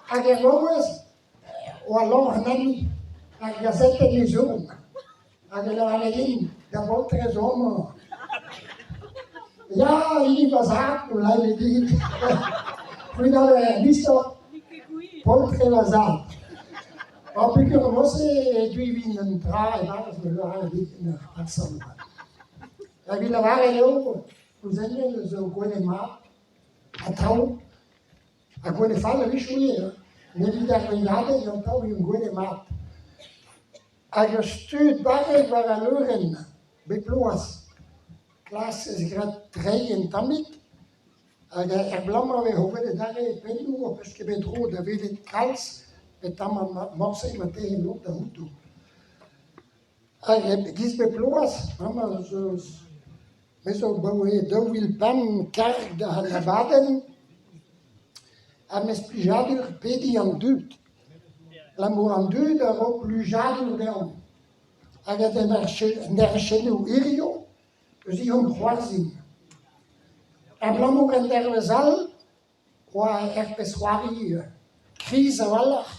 Hag er vaouez oa lorc'h enni, ar gazetenn he zourn. Hag e lavare din, da baotrez amañ. Ya, hini va zad, o lâret dit. C'hwi 'dalv an istor, paotr va zad. Ur peogwir morse e duivin un dra e-barzh ma lâret dit en ur person. Evit lavaret eo, ouzhpenn zo gwelet mat, atav, Ha gwelet fall a-wechoù ivez, met evit ar veilhadeg an taolioù gwelet mat. Hag ur stud barrek war al leurenn, bep bloaz. Klaskez graet treiñ un tammig hag er bloaz-mañ e vez welet arre pennoù ho peus ket bet tro da welet kalz petamant morse marteze lod da outo. Hag e-giz bep bloaz, amañ ez eus Me zo abaoe 2005 karg da an abadenn ha 'm eus plijadur pediñ an dud. Abalamour an dud a ro plijadur deomp. Hag en derchennoù hiziv eus eomp c'hoarzhin. Abalamour en dervezh all oa ur pezh-c'hoari kriz a-walc'h.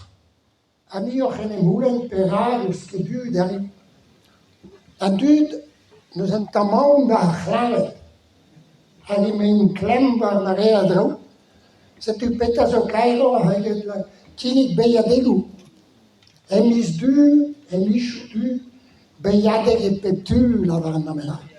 Ha muioc'h en em c'houlenn perak eus ket dud arri. An dud n'eus un tamm aon d'ar c'hleñved hag emaint klemm war mare a draoù. Setu petra zo kaeroc'h eget kinnig beilhadegoù. En miz Du, en mizioù Du, beilhadeg e pep tu, lavar an amelad.